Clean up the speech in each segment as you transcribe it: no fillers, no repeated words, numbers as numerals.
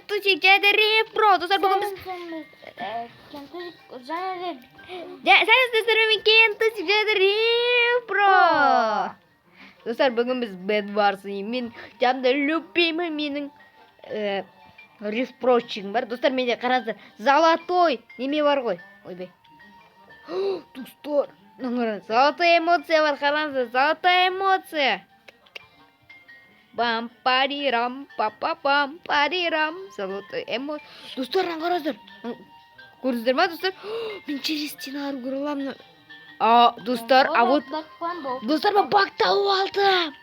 Кентусик және Реф Бро. Достар, бүгін біз Кентусик және де Сәлеметсіздер ме, мен Кентусик және Реф Бро. Достар, бүгін біз Бед Варс, мен жанымда любимый менің Реф Прочигім бар. Достар, менде, қараңыздар, золотой неме бар ғой. Ойбай. Достар, мына қараңыз, золотая эмоция бар, қараңыздар, золотая эмоция. Бам парирам па па пам парирам, золотой эмоция. Достар, мына қараңыздар. Көрдіңіздер ма, достар? Мен через стеналар көре аламын. А, достар, а вот достар, мен баг тауып алдым.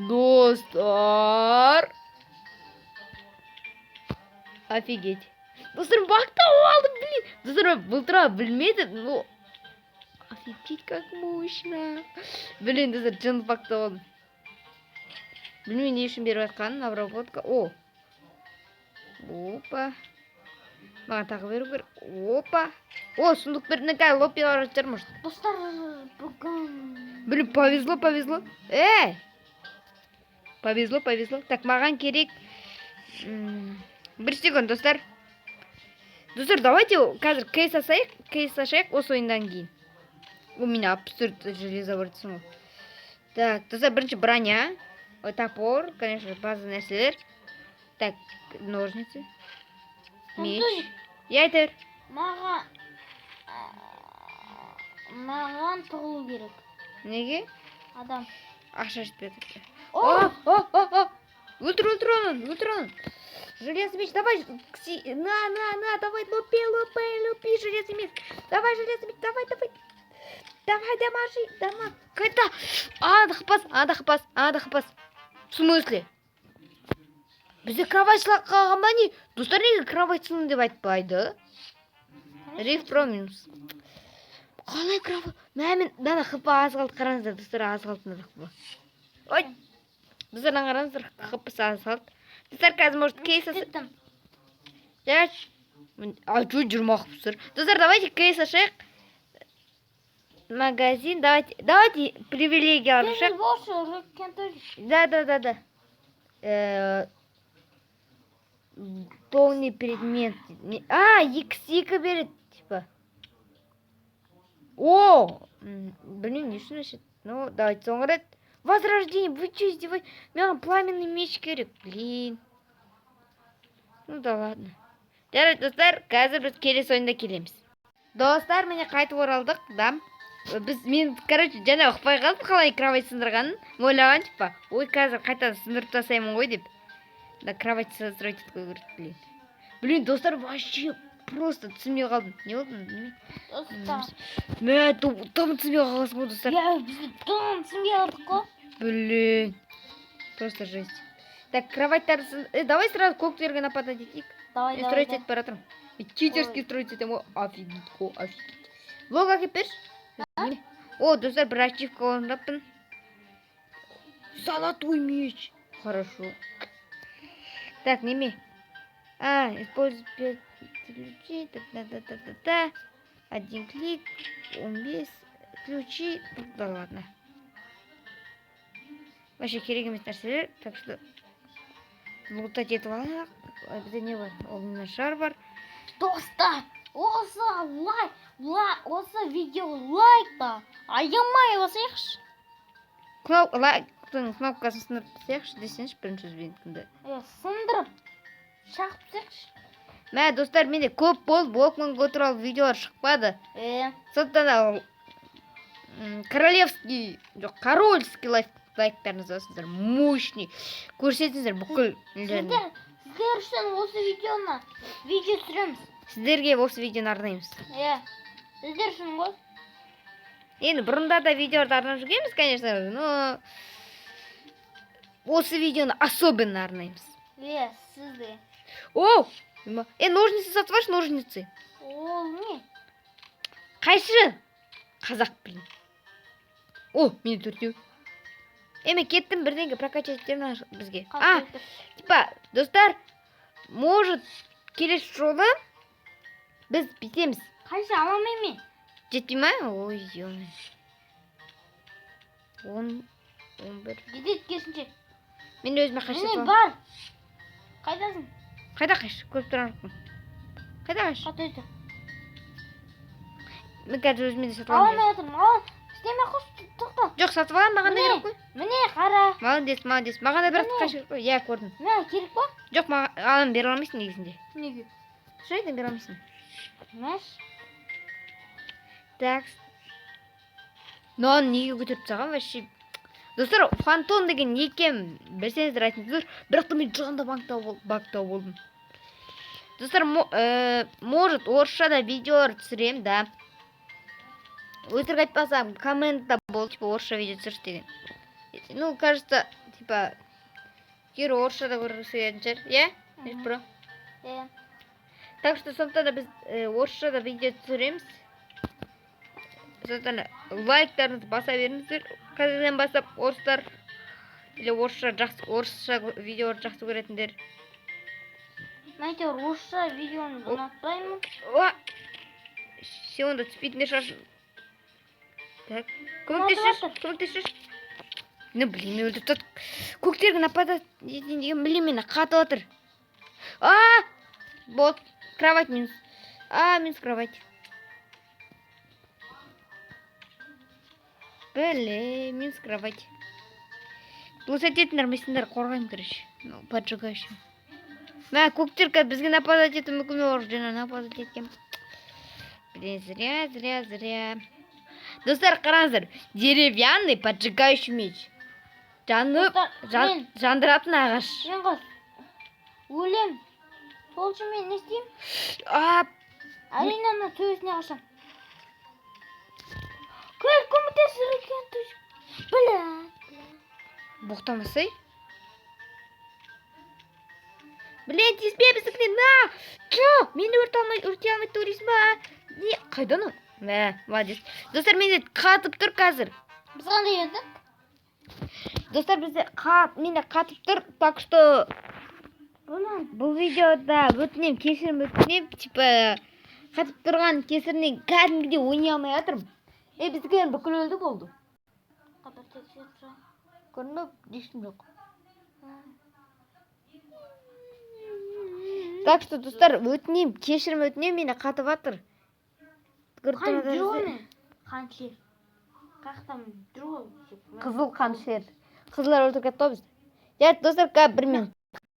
Достар. Офигеть. Достар, мен баг тауып алдым, блин. Достар, мен бұл туралы білмедім. Ну, офигеть, как мощно. Блин, достар, жын баг тауып алдым. Білмеймін, не үшін беріп жатқанын, обработка. О. Опа. Маған тағы беру керек. Опа. О, сундук берді, қазір лобби барып жатыр, может. Достар, бүгін Блин, повезло, повезло. Эй! Повезло, повезло. Так, маған керек. Бір секунд, достар. Достар, давайте қазір кейс ашайық. Кейс ашайық осы ойыннан кейін. У меня 64 железо бар дейсің ғой. Так, достар, бірінші броня. Ой, топор, конечно, база нәрселер. Так, ножницы. Меч. Я айта бер. Маған тығылу керек. Неге? Адам. Ақша жетпей жатыр. О! О, о, о, о. Өлтір, өлтір оны, өлтір оны. Железный меч, давай, на, на, на, давай, лупи, лупи, лупи, железный меч. Давай, железный меч, давай, давай. Давай, дамажи, дамаг. Қайда? Ада хпас, ада хпас, ада хпас. В смысле? Бізде кровать сылап қалған ба, не? Достар, неге кровать сынды деп айтпайды? Риф Про минус. Қалай кровать? Мә, мен мына хп аз қалды, қараңыздар, достар, аз қалды мына хп. Ой. Достар, мына қараңыздар, хп аз қалды. Достар, қазір, может, кейс Кеттім. Жаш. А чё 20 хп тұр? Достар, давайте кейс ашайық. Магазин, давайте, давайте привилегия ашайық. Больше кентусик. Да. Полный предмет. А, x2 береді, типа. О! Білмеймін, не үшін вообще. Ну, давайте соңғы рет. Возрождение, вы что, издеваетесь? Маған пламенный меч керек, блин. Ну да ладно. Жарайды, достар, қазір біз келесі ойында келеміз. Достар, міне, қайтып оралдық, да. Біз, мен, короче, жаңа ұқпай қалдым қалай кровать сындырғанын. Ойлаған, типа, ой, қазір қайтадан сындырып тастаймын ғой деп. Да, кровать строить етіп қою керек, блин. Блин, достар, вообще просто түсінбей қалдым. Не болды? Неме? Достар. Мә, тым түсінбей қалғансың ғой, достар. Я, біз дым түсінбей қалдық қой. Блин. Просто жесть. Так, кроваттарды давай сразу көктерге нападать етейік. Давай, Мен давай. строить етіп бара жатырмын. Мен читерский строить етемін ғой. Офигеть, қой, офигеть. Блок әкеліп берші. Неме? О, достар, бір ачивка орындаппын. Золотой меч. Хорошо. Так, неме. А, использовать пять ключей. Та-та-та-та-та. Один клик. 15 ключи. Да ладно. Вообще керек емес нәрселер. Так что лутать етіп алайық. Ой, бізде не бар? Огненный шар бар. Достар, осы лайк, осы видео лайкта аямай басайықшы. Лайктың кнопкасын сындырып тастайықшы десеңші бірінші сөзбен. Е, сындырып, шағып тастайықшы. Мә, достар, менде көп болып Блокман Го туралы видеолар шықпады. Е, Сондықтан да королевский, жоқ, корольский лайктарыңызды басыңыздар. Мощный. Көрсетіңіздер бүкіл нелерін. Сіздер үшін осы видеоны видео түсіреміз. Сіздерге осы видеоны арнаймыз. Е, сіздер үшін ғой. Енді бұрында да видеоларды арнап жүргенбіз, конечно, но осы видеоны особенно арнаймыз. Е, сізде. О! Е, ножницы сатып алшы, ножницы. Ол не? Қайшы? Қазақ, блин. О, менде төртеу. Е, мен кеттім, бірдеңе прокачать етемін бізге. А, типа, достар, может, келесі жолы біз бүйтеміз. Қайшы ала алмаймын мен. Жетпей ма? Ой, ё. 10, 11. Жетеді керісінше. Мен өзіме қайшы Міне, сатып аламын. бар. Қайдасың? Қайда қайшы? Көріп тұрған жоқпын. Қайда қайшы? Қайда? Мен қазір өзіме де сатып Ала аламын. алмай жатырмын. Ала. Істемей қойшы, тоқта. Жоқ, сатып аламын, маған да Міне. керек қой. Міне, қара. Молодец, молодец. Маған да бірақ Міне. қайшы керек қой. Иә, көрдім. Мә, керек па? Жоқ, маған аламын, бере алмайсың негізінде. Неге? Шын айтамын, бере алмайсың. Мәш. Так. Мынаны неге көтеріп тастаған вообще? Достар, фантом деген не екенін білсеңіздер, айтыңыздар. Бірақ та мен жағында банкта болдым. Достар, может, орысша да видеолар түсіремін, да. Өтірік айтпасам, комментта болды, типа, орысша видео түсірші деген. Ну, кажется, типа, егер орысша да көргісі келетін шығар, иә? Мгм. Бро. Иә. Так что сондықтан да біз орысша да видео түсіреміз. Сондықтан да лайктарыңызды баса беріңіздер. Қазірден бастап орыстар или орысша жақсы, орысша видеоларды жақсы көретіндер. Мен әйтеуір орысша видеоны ұнатпаймын. О! Сен онда түспейтін де шығарсың. Так, көмектесші, Ұнатып. Көмектесші. Ну, блин, мен өлтіріп тастады. Көктерге нападать етейін деген, блин, мені қатып жатыр. А! Вот, кровать минус. А, минус кровать. Блин, минус кровать. Лучше ететіндер, мен сендер қорғаймын, короче. Ну, поджигающим. Мә, көктер қазір бізге нападать етуі мүмкін, мен оларға жаңа нападать еткенмін. Блин, зря, зря, зря. Достар, қараңыздар. Деревянный поджигающий меч. Жанып, Достар, жандыратын ағаш. Мен қыз өлем. Сол үшін мен не істеймін? А, Әрине, ана төбесіне қашам. Көл, көмектесір екен, бля. Боқтамасай. Блин, тиіспе біздікіне, на! Жоқ, мені өрте алмай, өрте алмайды деп ойлайсың ба? Не, қайда анау? Мә, молодец. Достар, менде қатып тұр қазір. Біз қандай едік? Достар, бізде менде қатып тұр, так что Бұны бұл видеода өтінемін, кешірім өтінемін, типа қатып тұрған кесірінен кәдімгідей ойнай алмай жатырмын. Е, біздікілер бүкіл өлді болды. Қабір тексеріп тұрайын. Көрдің бе, ешкім жоқ. Так что, достар, өтінемін, кешірім өтінемін, мені қатып жатыр. Көріп Қан тұрғандарыңыздай. жүр ғой мен. Қаншер. Қаяқтан жүр ғой? Қызыл қаншер. Қызылдар өлтіріп кетті ғой бізді. Жарайды, достар, қазір бір минут.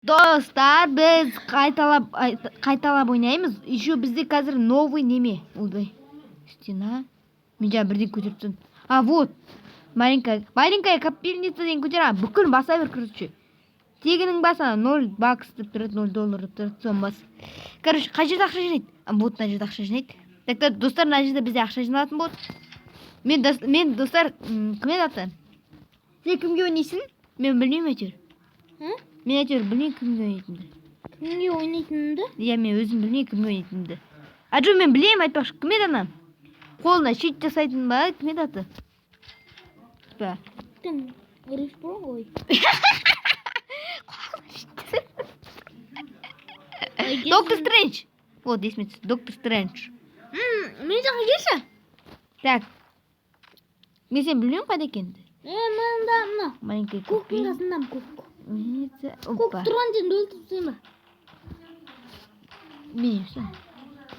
Достар, біз қайталап ойнаймыз. Еще бізде қазір новый неме. Ойбай. Стена. Мен жаңа бірден көтеріп тастадым. А, вот. Маленькая, маленькая капельница деген көтер. А, бүкіл баса бер, короче. Тегінің басы ана 0 бакс деп тұрады, 0 доллар деп тұрады, соны бас. Короче, қай жерде ақша жинайды? А, вот мына жерде ақша жинайды. Так, так, достар, мына жерде бізде ақша жиналатын болады. Мен достар, кім еді аты? Сен кімге ойнайсың? Мен білмеймін әйтеуір. Һы? Мен әйтеуір білмеймін кімге ойнайтынымды. Кімге ойнайтынымды? Иә, мен өзім білмеймін кімге ойнайтынымды. А жоқ, мен білемін, айтпақшы, кім еді ана? Қолына щит жасайтын ба? Кім еді аты? Типа. Кім? Риф Бро ғой. Доктор Стрэндж. Вот, есіме түсті. Доктор Стрэндж. Мен жаққа келші. Так. Мен сені білмеймін қайда екеніңді. Мында, мына. Маленькая Көктің қасында көк. капельница. Көк Опа. тұрған жерінде өлтіріп тастаймын ба? Мен всё.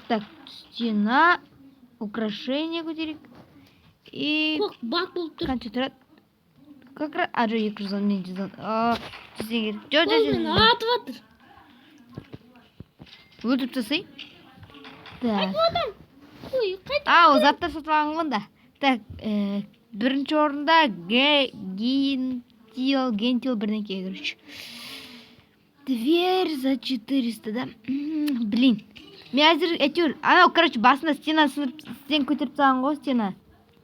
Так, стена, украшение көтерейік. И Көк бак болып тұр. қанша тұрады? Как раз, а, жоқ, 210, мен 110. А, 100 теңге. Жоқ, жоқ, Ол мені жоқ. атып жатыр. Өлтіріп тастай. Так. Адам. Ой, қайт. А, ол заттар сатып алған ғой онда. Так, бірінші орында Гентил, Гентил бірдеңке, короче. Дверь за 400, да? Блин. Мен әзір әйтеуір, анау, короче, басында стена сындырып, стен көтеріп тастаған ғой, стена.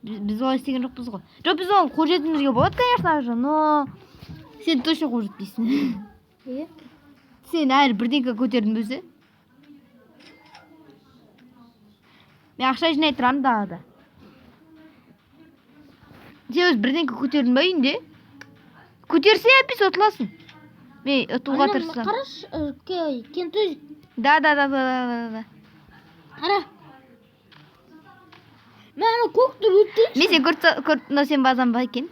Біз олай істеген жоқпыз ғой. Жоқ, біз оған қол жеткізуімізге болады, конечно же, но сен точно қол жетпейсің. Е? Сен әлі бірдеңке көтердің бе өзі? Мен ақша жинай тұрамын далада. Сен өзі бірдеңке көтердің бе үйінде? Көтерсе, әпес ұтыласың. Мен ұтуға Ана, тырысамын. Қарашы, кентөз. Да, да, да, да, да, да, да. Қара. Мен ана көкті өлтірейінші. Мен сені көріп, мынау сенің базаң ба екен?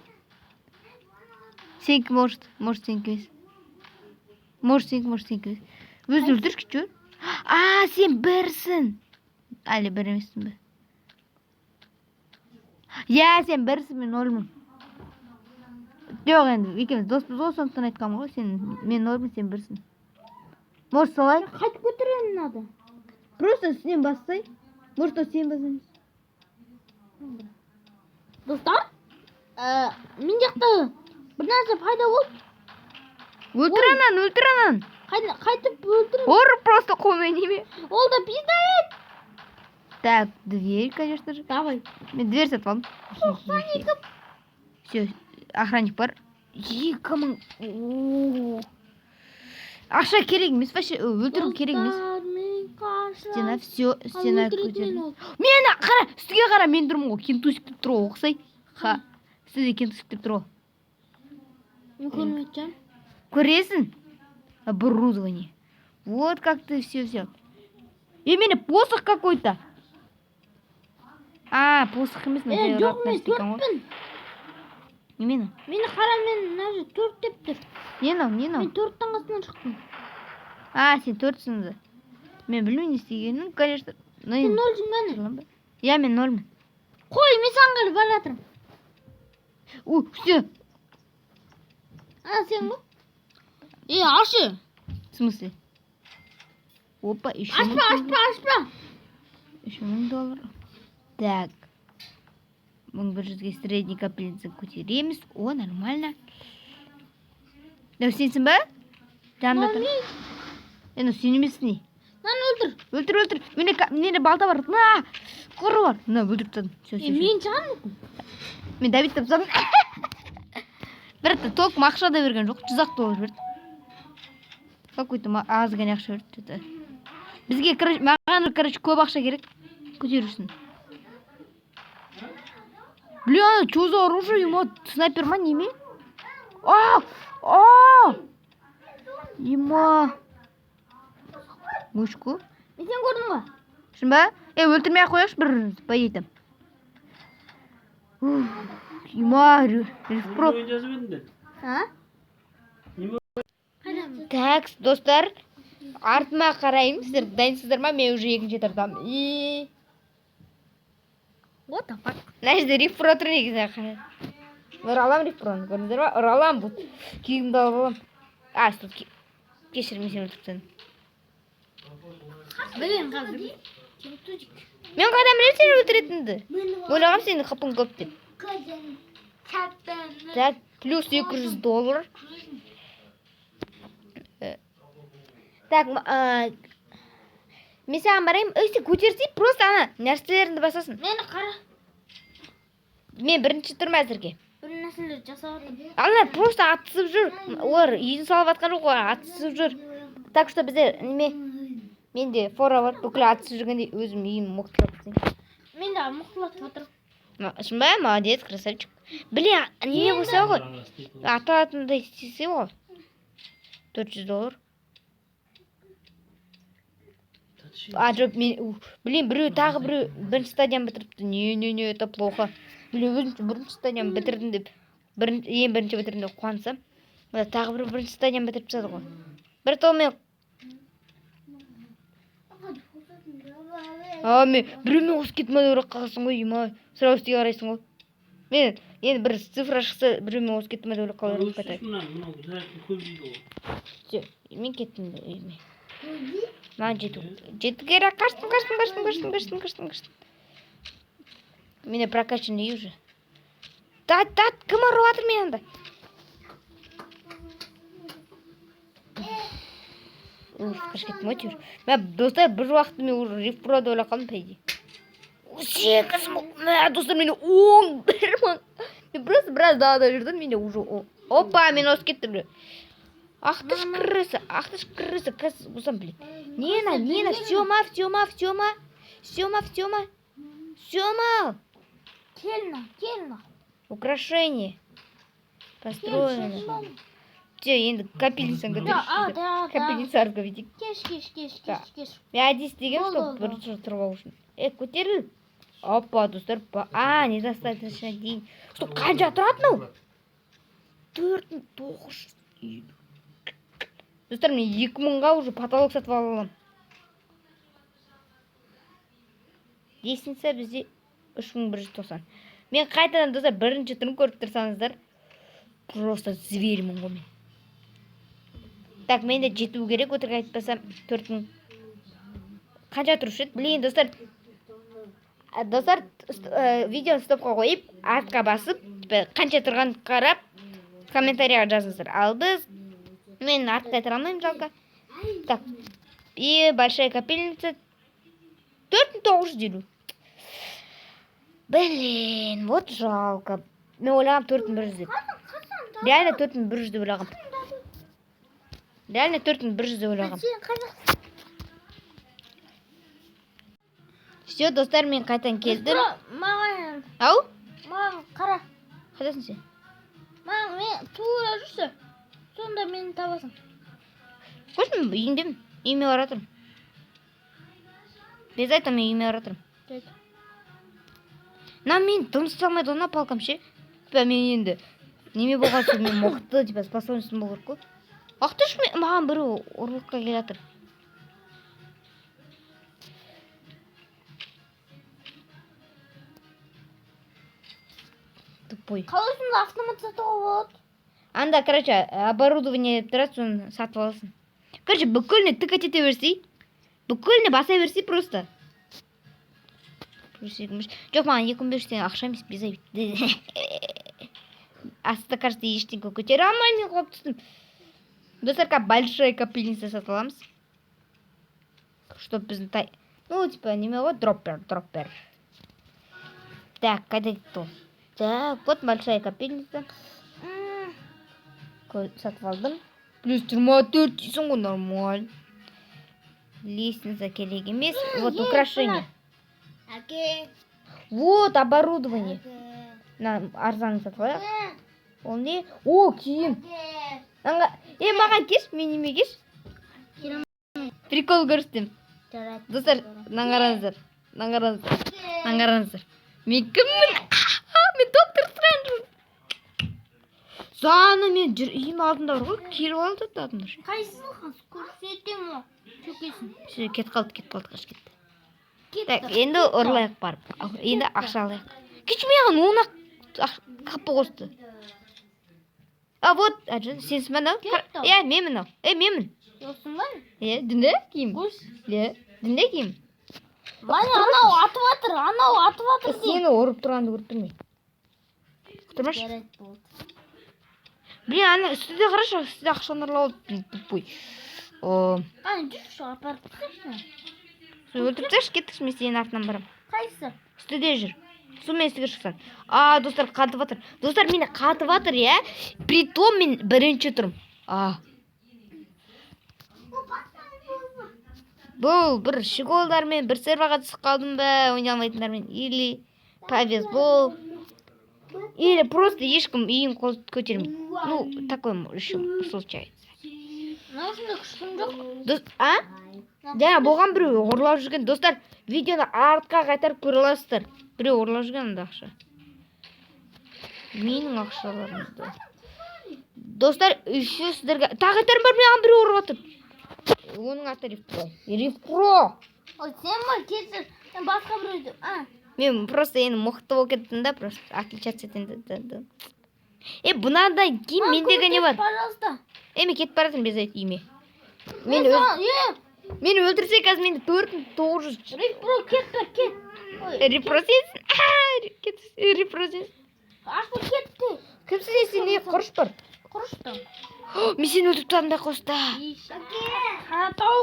Сенікі может, может сенікі емес. Может, сенікі, может, сенікі емес. Өзін өлтірші, че? А, сен бірсің. Әлі бір емессің бе? Иә, сен бірсің, мен нольмын. Жоқ, енді екеуміз доспыз ғой, сондықтан айтқанмын ғой, сен мен нольмын, сен бірсің. Может, солай? Қайтып көтеремін надо. Просто үстінен бассай. Может, ол сен бассаң. Достар, мен жақта бір нәрсе пайда болды. Өлтір ананы, өлтір ананы. Қайтып өлтіріп. Ұр просто қолмен неме. Ол да пистолет. Так, дверь, конечно же. Давай. Мен дверь сатып алдым. Все, охранник бар. 2000. О. Ақша керек емес вообще, өлтіру керек емес. Достар, мен қашан. Стена, все, стена Өлтіреді мені көтерді. ол. Мені қара, үстіге қара, мен тұрмын ғой, кентусик деп тұр ғой, ұқсай. Ха, үстіде кентусик деп тұр ғой. Мен көрмей жатырмын. Көресің? Оборудование. Вот как ты все взял. И мене посох какой-то. А, посох емес, мына Е, жай жоқ, ұратын мен нәрсе екен ғой. төртпін. Немені? Мені қара, мен мына жерде төрт деп тұр. Не мынау, не мынау? Мен төрттің қасынан шықтым. А, сен төртсің да. Мен білмеймін не істегенін, конечно. Ну, Сен енді нольсың ба не? тұрлан ба? Иә, мен нольмін. Қой, мен саған қарай бара жатырмын. У, все. А, сен ғой? Е, ашы. В смысле? Опа, еще Ашпа, ашпа, ашпа. Еще 1000 доллар. Так. 1100-ге средний капельница көтереміз. О, нормально. Мынау сенсің ба? Жанында тұр. Енді сен емессің не? Мынаны өлтір. Өлтір, өлтір. Менде балта бар. На! Құры бар. На, өлтіріп тастадым. Все, Е, все, все. мен шығамын. Мен Давид деп тастадым. Бірақ та толком ақша да берген жоқ. 100-ақ доллар берді. Какой-то аз ғана ақша берді. Что-то. Бізге, короче, маған, короче, көп ақша керек. Көтеру үшін. Бля, ана что за оружие? Ема, снайпер ма, неме? А! А! Ема. Мышку. Мен сені көрдім ғой. Шын ба? Е, өлтірмей ақ қояйықшы бір по идее. Уф, ема, рефпро. Ойын жазып едіңдер. А? Неме? Қайда? Так, достар, артыма қараймын. Сіздер дайынсыздар ма? Мен уже екінші этаждамын. И What the fuck? Мына жерде рифпро тұр негізі. Қара. Ұра аламын рифпроны, көрдіңіздер ма? Ұра аламын, бұл киімді алып аламын. А, стоп, кешір, мен сені өлтіріп тастадым. Білем қазір. Мен қайдан білемін сені өлтіретініңді? Ойлағанмын, сенің хпың көп деп. Так, плюс 200 доллар. Так, мен саған барайын. Ей, сен көтерсей, просто ана нәрселеріңді басасың. Мені қара. Мен бірінші тұрмын әзірге. Бір нәрселер жасап жатырмын. Аналар просто атысып жүр. Олар үйін салып жатқан жоқ, олар атысып жүр. Так что бізде неме, менде фора бар, бүкіл атысып жүргенде өзім үйім мықтылап тастаймын. Мен де мықтылатып жатырмын. Шын ба? Молодец, красавчик. Блин, неме болса ғой, аталатындай істесе ғой. 400 доллар. А, жоқ, мен, уф, блин, біреу, тағы біреу бірінші стадияны бітіріпті. Не, не, не, это плохо. Блин, өзімше бірінші стадияны бітірдім деп, ең бірінші бітірдім деп қуансам, мына тағы біреу бірінші стадияны бітіріп тастады ғой. Бір ол мен. А, мен біреумен қосып кеттім ма деп ойлап қаласың ғой, ема. Сразу үстіге қарайсың ғой. Мен енді бір цифра шықса, біреумен қосып кеттім ма деп ойлап қала беремін қайта. Мынау зарядка көп жейді ғой. Все, мен кеттім үйіме. Маған жету керек. Қаштым, қаштым, қаштым, қаштым, қаштым, қаштым, қаштым. Менде прокачанный үй уже. Тат, тат, кім ұрып жатыр мені анда? Уф, қашып кеттім ғой әйтеуір. Мә, достар, бір уақытта мен уже рифпро деп ойлап қалдым, по идее. 8000, мә, достар, менде 11 000. Мен просто біраз далада жүрдім, менде уже он. Опа, мен озып кеттім біреу. Ах ты ж крыса, ах ты ж крыса, крыса, болсам, блин. Нина, Нина, все ма, все ма, все ма, все ма, все ма, все ма. Кел мына, кел мына. Украшение. Построено. Все, енді капельницаны Да, а, көтеріп. да, да. Капельница арқылы бүйтейік. Кеш, кеш, кеш, Да. кеш, кеш. Мен әдейі істегенмін, Болды, чтобы болды. бірінші тұрып алу үшін. Е, көтеріл. Опа, достар, а, недостаточно дейін. Стоп, қанша тұрады мынау? 4950. Достар, мен 2000-ға уже потолок сатып ала аламын. Лестница бізде 3190. Мен қайтадан, достар, бірінші түрін көріп тұрсаңыздар, просто зверьмін ғой мен. Так, менде жету керек, өтірік айтпасам, 4000. Қанша тұрушы еді? Блин, достар. Достар, видеоны стопқа қойып, артқа басып, типа, қанша тұрғанын қарап, комментарийға жазыңыздар. Ал біз, мен артқа айта алмаймын, жалко. Так, и большая капельница 4950. Блин, вот жалко. Мен ойлағам 4100 деп. Реально 4100 деп ойлағам. Реально 4100 деп ойлағам. Сен қазақ. Все, достар, мен қайтадан келдім. Маған, Ау? маған қара. Қайдасың сен? Маған мен тура жүрші. Сонда мені табасың. Қойшы, мен үйімдемін. Үйіме бара жатырмын. Без айта, мен үйіме бара жатырмын. Жарайды. Мына мен дым істей алмайды ғой, мына палкам ше. Типа мен енді неме болған соң мен мықты, типа способностьім болу керек қой. Ақтыш, маған біреу ұрлыққа келе жатыр. Тупой. Қалай сонда автомат сатуға болады? Анда, короче, оборудование деп тұрады, соны сатып аласың. Короче, бүкіліне тыкать ете берсей, бүкіліне баса берсей просто. Плюс екі мың үш. Жоқ, маған 2500 теңге ақша емес, без обид. Астында, кажется, ештеңе көтере алмаймын, мен құлап түстім. Достар, қазір большая капельница сатып аламыз. Чтоб біздің тай... Ну, типа, неме ғой, дроппер, дроппер. Так, қайда кетті ол? Так, вот большая капельница. Сатып алдым. Плюс 24 дейсің ғой, нормально. Лестница керек емес. Вот украшение. Әке. Вот оборудование. На арзан сатып алайық. Ол не? О, киім. Е, маған кеш, мен неме кеш. Прикол көрсетемін. Жарайды. Достар, мынаны қараңыздар. Мынаны қараңыздар. Мынаны қараңыздар. Мен кіммін? Мен доктор Стрэнджмін. Заны мен жүр, үйім алдында бар ғой, келіп алды да адамдар. Қайсысын көрсетемін ғой? Төкесін. Все, кетіп қалды, кетіп қалды, қашып кетті. Кетті. Так, енді ұрлайық барып. Енді ақша алайық. Кеше маған он ақ қапы қосты. А вот, Аджан, сенсің ба мынау? Кетті. Иә, менмін мынау. Е, менмін. Жоқсың ба? Иә, дінде киім. Қойшы. Иә, дінде киім. Мана анау атып жатыр, анау атып жатыр деймін. Сені ұрып тұрғанды көріп тұрмын. Тұрмашы. Жарайды, болды. Блин, ана үстіде қарашы, үстіде ақшаны ұрлап алды, блин, тупой. О, Ана жүрші, апарып тасташы. өлтіріп тасташы, кеттікші, мен сенің артынан барамын. Қайсысы? Үстіде жүр. Сумен үстіге шықсаң. А, достар, қатып жатыр. Достар, мені қатып жатыр, иә. Притом мен бірінші тұрмын. А. Бұл бір щеголдармен бір серваға түсіп қалдым ба, ойнай алмайтындармен. Или повезло. Или просто ешкім үйін қол көтермейді. Ну, такое еще случается. Мынау сонда күшім жоқ. Дос, а? Жаңа болған біреу ұрлап жүрген. Достар, видеоны артқа қайтарып көре аласыздар. Біреу ұрлап жүрген анда ақша. Менің ақшаларымды. Достар, еще сіздерге тағы айтарым бар, маған біреу ұрып отыр. Оның аты Рифпро. Рифпро. Ой, сен ба, кешір. Мен басқа біреуді. А, Мен просто енді мықты болып кеттім да, просто отличаться етемін. Да. Е, бұнадан кейін мендегі не бар? Пожалуйста. Е, мен кетіп бара жатырмын без айт үйіме. Мен Мен өз... саған, е, Мені өлтірсе қазір менде 4900. Рифпро, кет бер, кет. Ой, Рифпро сенсің. Рифпро сенсің. Ашпа кетті. Кімсің сен, не құрыш бар? Құрышты. Мен сені өлтіріп тастадым да қоста. Қаратау.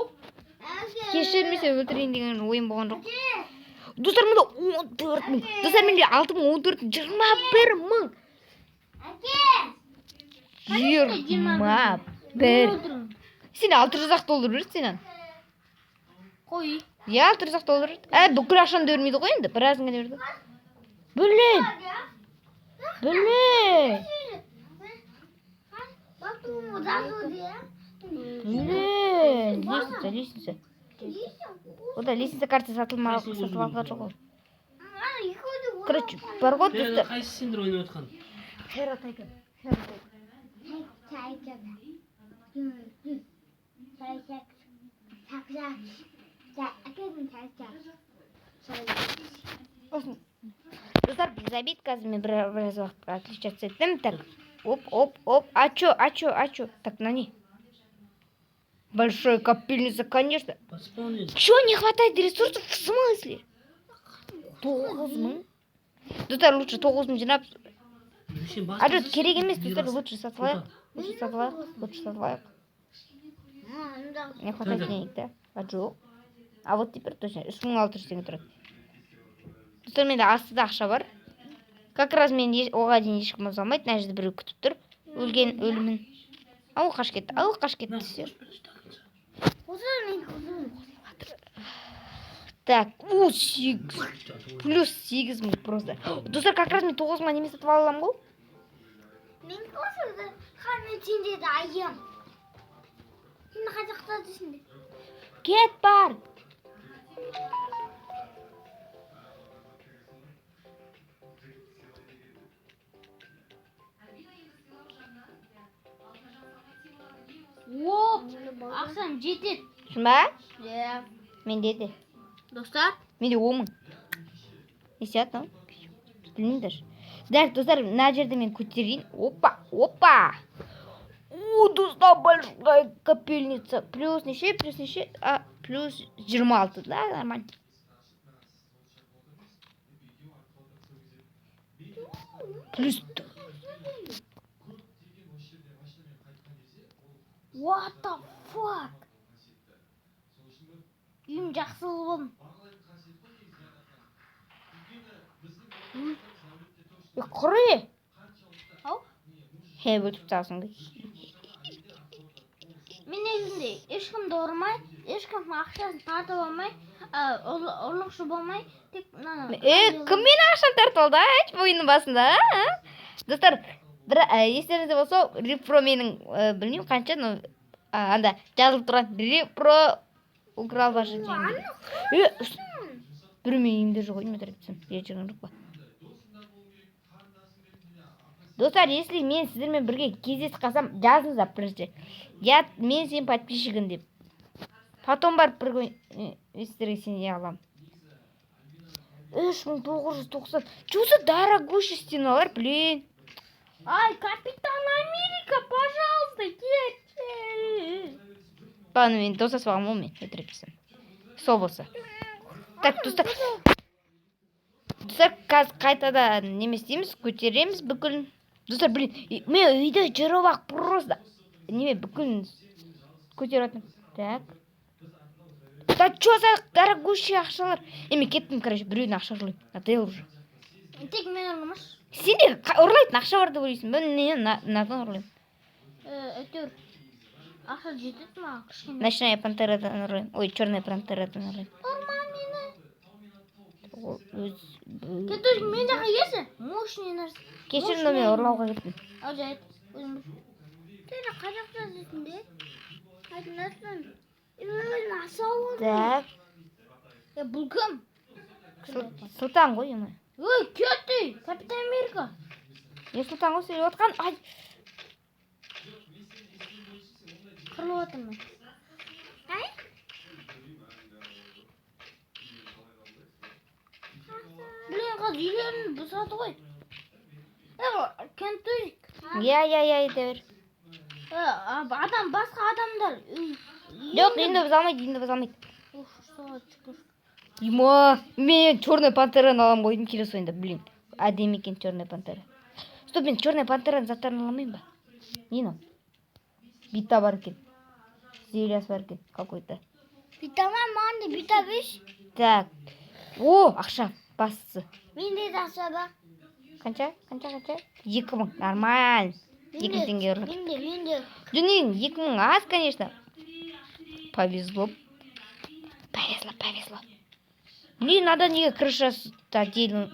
Кешір, мен сені өлтірейін деген ойым болған жоқ. Достар, менде 14 000. Достар, менде 6000, 14 000, 21 000. 21. Сен 600 ақ доллар берді сенен. Қой. Иә, 600 ақ доллар берді. Ә, бүкіл ақшаны да бермейді ғой енді, біразын ғана берді. Блин. Блин. Блин. Лестница, лестница. Ода лестница карта сатылма, сатып алған жоқ ол. Короче, бар ғой Бәрі достар. қайсы сендер ойнап жатқан? Хера Тайгер. Сосын, достар, без обид, қазір мен біраз уақытқа отключаться еттім. Так, оп, оп, оп. А чё, а чё, а чё? Так, на не. Большой капельница, конечно. Восполнить. Чё, не хватает ресурсов? В смысле? 9000? Достар, лучше 9000 жинап. Сен бас. А жоқ, керек емес, достар, лучше сатып алайық. Лучше сатып алайық, лучше сатып алайық. Не хватает Да-да. денег, да? А жоқ. А вот теперь точно 3600 теңге тұрады. Достар, менде астыда ақша бар. Как раз мен оға дейін ешкім ұза алмайды. Мына жерде біреу күтіп тұр. Өлген өлімін. А ол қашып кетті. А ол қашып кетті. На, Все. қош, до конца. Так, у, 8. Плюс 8000 просто. Достар, как раз мен 9000-ға неме сатып ала аламын ғой. Мен қосылды. Хан сенде де айым. Сен қазақта дейсің. Кет бар. Оп, ақшам жетеді. Шын ба? Иә. Менде де. Достар, Менде 10 000. Не істеп жатыр? Білмеймін даже. Так, достар, мына жерде мен көтерейін. Опа, опа. О, достар, большая капельница. Плюс неше, плюс неше? А, плюс 26, да, нормально. Плюс what the fuck? Үйім жақсы болым. Құры. Ау? Хе, өтіп тастағансың ғой. Мен негізінде ешкімді ұрмай, ешкімнің ақшасын тартып алмай, ұрлықшы болмай, тек мынаны. Е, кім менің ақшамды тартып алды, айтшы, ойынның басында, а? Достар, бір естеріңізде болса, Рипро менің, білмеймін қанша, но анда жазылып тұрған Рипро украл ваши деньги. Е, біреу менің үйімде жоқ ғой, өтірік айтсам, е, жүрген жоқ па? Достар, если мен сіздермен бірге кездесіп қалсам, жазыңыздар бірінші. Я, мен сенің подписчигің деп. Потом барып бір күн сіздерге сене аламын. 3990. Чё за дорогущий стеналар, блин? Ай, Капитан Америка, пожалуйста, кетші. Ладно, мен достасып алғанмын ғой мен, өтірік айтсам. Сол болса. Так, достар. Достар, қазір қайтадан неме істейміз, көтереміз бүкілін. Достар, блин, мен үйде жүріп ақ просто неме бүкілін көтеріп жатырмын. Так. Да чё за дорогущие ақшалар? Е, мен кеттім, короче, біреудің ақша ұрлаймын. Надоел уже. Тек мен ұрламашы. Сенде ұрлайтын ақша бар деп ойлайсың ба? Не, мынадан ұрлаймын. Әйтеуір. Ақша жетеді маған кішкене. Ночная пантерадан ұрлаймын. Ой, черная пантерадан ұрлаймын. Ұрма мені. Ол өз. Кетуші, мен жаққа келші. Мощный нәрсе. Кешір, но мен ұрлауға кеттім. Ал жарайды, өзім біл. Сен қазақша дейсің де? Айтыңдаршы. Өзім асау. Так. Е, бұл кім? Сұлтан ғой, ема. Ой, кетті. Капитан Америка. Не, Сұлтан ғой сөйлеп отқан. Ай, Қырылып жатырмын. Ай? Блин, қазір үйлерін бұзады ғой. Е, кентурик. Иә, иә, иә, айта бер. Адам, басқа адамдар. Жоқ, енді бұза алмайды, енді бұза алмайды. Уф, соға шүкір. Ема, мен черная пантераны аламын ғой деймін келесі ойында, блин. Әдемі екен черная пантера. Стоп, мен черная пантераның заттарын ала алмаймын ба? Не мынау? Бита бар екен. Зельясы бар екен какой-то. Бита ма, маған да бита берші. Так. О, ақша, бастысы. Менде де ақша бар. Қанша? Қанша, қанша? 2000. Нормально. 2000 теңге ұрлап. Менде, менде. Жоқ, 2000 аз, конечно. Повезло. Повезло, повезло. Блин, надо неге крыша отдельно.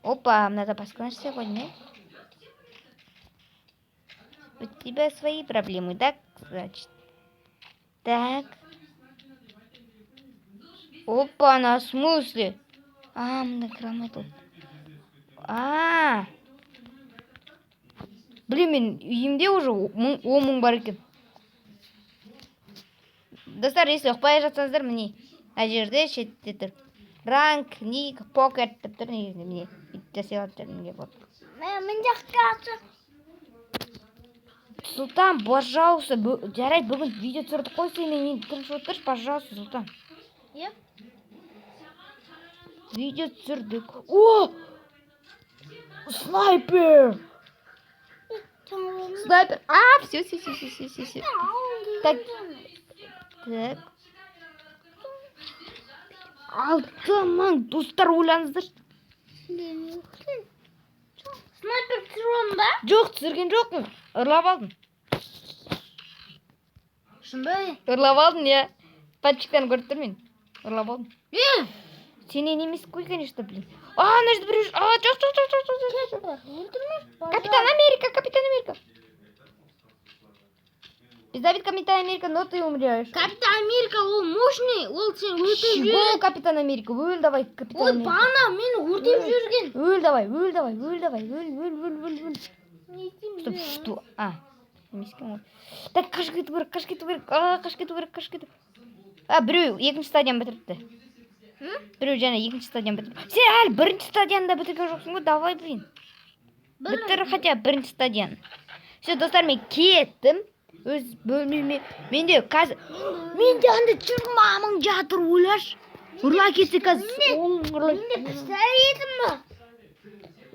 Опа, надо басқа нәрсе ғой, не? У тебя свои проблемы, да, значит? Так. Опа, на смысле? А, мына кіре. А. Блин, мен үйімде уже 10 000 бар екен. Достар, если ұқпай жатсаңыздар, міне, мына жерде шетте тұр. Ранг, ник, покет деп тұр негізінде, міне. Бүйтіп жасай алатын міне, вот. Мен жаққа. Сұлтан, пожалуйста, жарайды, бүгін видео түсірдік қой сенімен, енді тыныш отыршы, пожалуйста, Сұлтан. Иә. Видео түсірдік. О! Снайпер! Снайпер! А, все, все, все, все, все, все, все. Так. Так. 6000, достар, ойланыңыздаршы. Снайпер түсірген ба? Жоқ, түсірген жоқпын. Ұрлап алдым. Шын ба? Ұрлап алдым, иә. Подписчиктерін көріп тұр мен. Ұрлап алдым. Е! Сенен емес қой, конечно, блин. А, ана жерде біреу жүр. А, жоқ, жоқ, жоқ, жоқ, жоқ, жоқ, жоқ. Өлтірмеш. Капитан Америка, Капитан Америка. Без обид, Капитан Америка, но ты умрешь. Капитан Америка ол мощный, ол сен өртеп Чего, жібереді. Капитан Америка? Өл давай, Капитан Ой, Америка. бағана мені өртеп жіберген. Өл давай, өл давай, өл давай, өл, өл, өл, өл, өл. Не істеймін? Стоп, что? А, емес екен ғой. Так, қашып кету керек, қашып кету керек. А, қашып кету керек, қашып кету. А, біреу екінші стадияны бітіріпті. Біреу жаңа екінші стадияны бітіріп. Сен әлі бірінші стадияны да бітірген жоқсың ғой, давай, блин. Бітір хотя бы бірінші стадияны. Все, достар, мен кеттім. Өз бөлмеме. Менде қазір, менде анда 20 000 жатыр, ойлашы. Ұрлай кетсе қазір 10 000 ұрлайды. Менде пистолетім бар.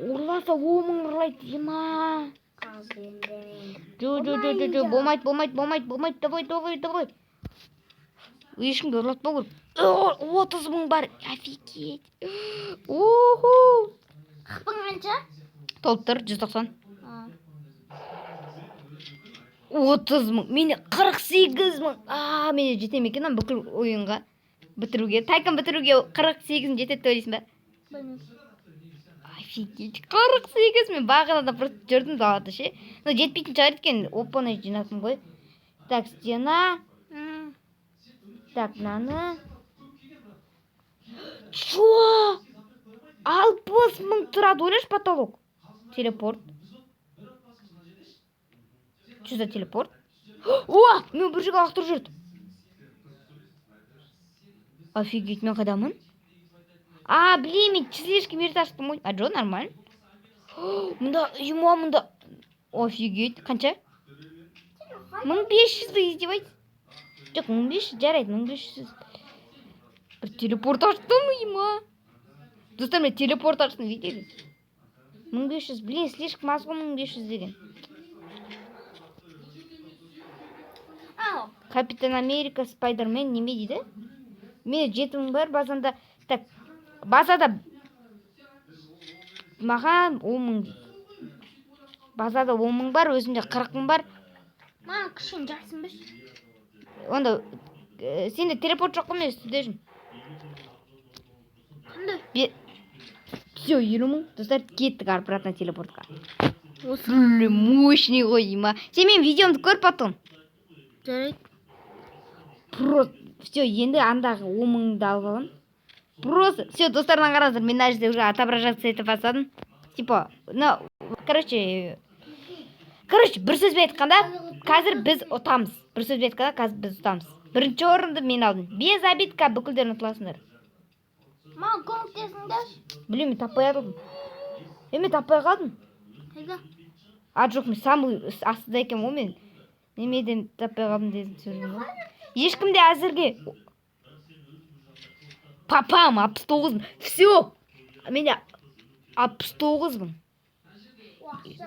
Ұрласа 10 000 ұрлайды, ема. Жо, жо, жо, жо, жо, болмайды, болмайды, болмайды, болмайды, давай, давай, давай. Ешкімге ұрлатпау керек. 30 000 бар, офигеть. Уху. Қыпың қанша? Толып тұр, 190. 30 000, менде 48 000. А, менде жете ме екен бүкіл ойынға бітіруге? Тайкон бітіруге 48 мың жетеді деп ойлайсың ба? Білмеймін. Офигеть, 48. Мен бағанада просто жүрдім далада ше, но жетпейтін шығар, өйткені оп оңай жинадым ғой. Так, стена. Так, мынаны. Чё, 60 000 тұрады, ойлашы. Потолок, телепорт. Что за телепорт? О, мен бір жерге лақтырып жіберді. Офигеть, мен қайдамын? А, блин, мен слишком ерте аштым ғой. А, жоқ, нормально. Мында, ема, мында. Офигеть, қанша? 1500, вы издеваетесь? Жоқ, 1500, жарайды, 1500. Бір телепорт аштым, ема. Достар, мен телепорт аштым, видели? 1500, блин, слишком аз ғой 1500 деген. Ау. Капитан Америка, Спайдермен неме дейді? Мен 7000 бар базамда. Так, базада маған 10 000 дейді. Базада 10 000 бар, өзімде 40 000 бар. Маған кішкене жақсын берші. Онда сенде телепорт жоқ қой, мен үстінде жүрмін. Қандай? Все, 50 000. Достар, кеттік обратно телепортқа. Блин, мощный ғой, ема. Сен менің видеомды көр потом. Жарайды. Просто все, енді андағы 10 мыңды алып аламын. Просто все, достар, мына қараңыздар, мен мына жерде уже отображаться етіп бастадым. Типа, мына, короче, бір сөзбен айтқанда, қазір біз ұтамыз. Бір сөзбен айтқанда, қазір біз ұтамыз. Бірінші орынды мен алдым. Без обид, бүкілдерін ұтыласыңдар. Маған көмектесіңдерші. Білмеймін, мен таппай қалдым. Е, мен таппай қалдым. Қайда? А, жоқ, мен самый астында екенмін ғой, мен немеден таппай қалдым дедім, сөйледім ғой. Ешкімде әзірге. Папам, 69 мың. Все, менде 69 мың.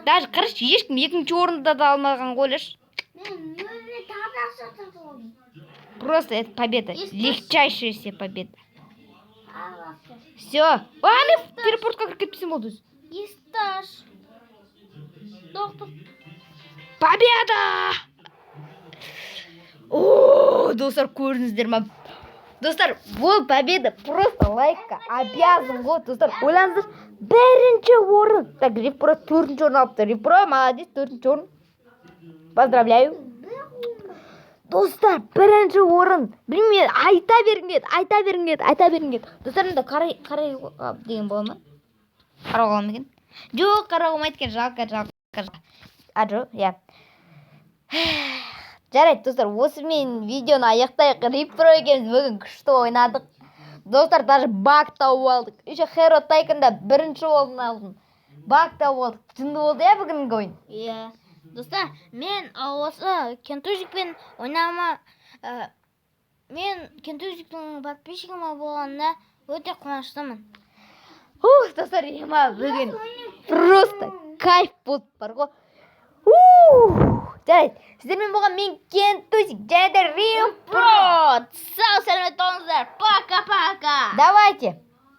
Даже қарашы, ешкім екінші орынды да алмаған ғой, ойлашы. Мен өзіме тағы да ақша тартып алдым. Просто это победа. Есть. Легчайшая себе победа. Ал ақша. Все, а, мен телепортқа кіріп кетпесем болды өзі. Есташ. Доктор. Победа! О, достар, көрдіңіздер ма? Достар, бұл победа просто лайкқа обязан ғой, достар. Ойлаңыздар, бірінші орын. Так, Рифпро төртінші орын алыпты. Рифпро, молодец, төртінші орын. Поздравляю. Достар, бірінші орын. Білмеймін, мен айта бергім келеді, айта бергім келеді, айта бергім келеді. Достар, мында қарай, қарай деген бола ма? Қарауға бола ма екен? Жоқ, қарауға болмайды екен, жалко, жалко, жалко. А, жоқ, иә. Жарайды, достар, осымен видеоны аяқтайық. Рипро екеуміз бүгін күшті ойнадық. Достар, даже баг тауып алдық. Еще Херо Тайконда бірінші орын алдым. Баг тауып алдық. Жынды болды, иә, бүгінгі ойын. Иә. Достар, мен осы Кентужикпен ойнама, мен Кентужиктің подписчигім болғанына өте қуаныштымын. Ух, достар, ема, бүгін просто кайф болды бар ғой. Ух, жарайды, сіздермен болған мен, Кентусик, және де Рим Про! Сау сәлемет болыңыздар. Пока-пока. Давайте.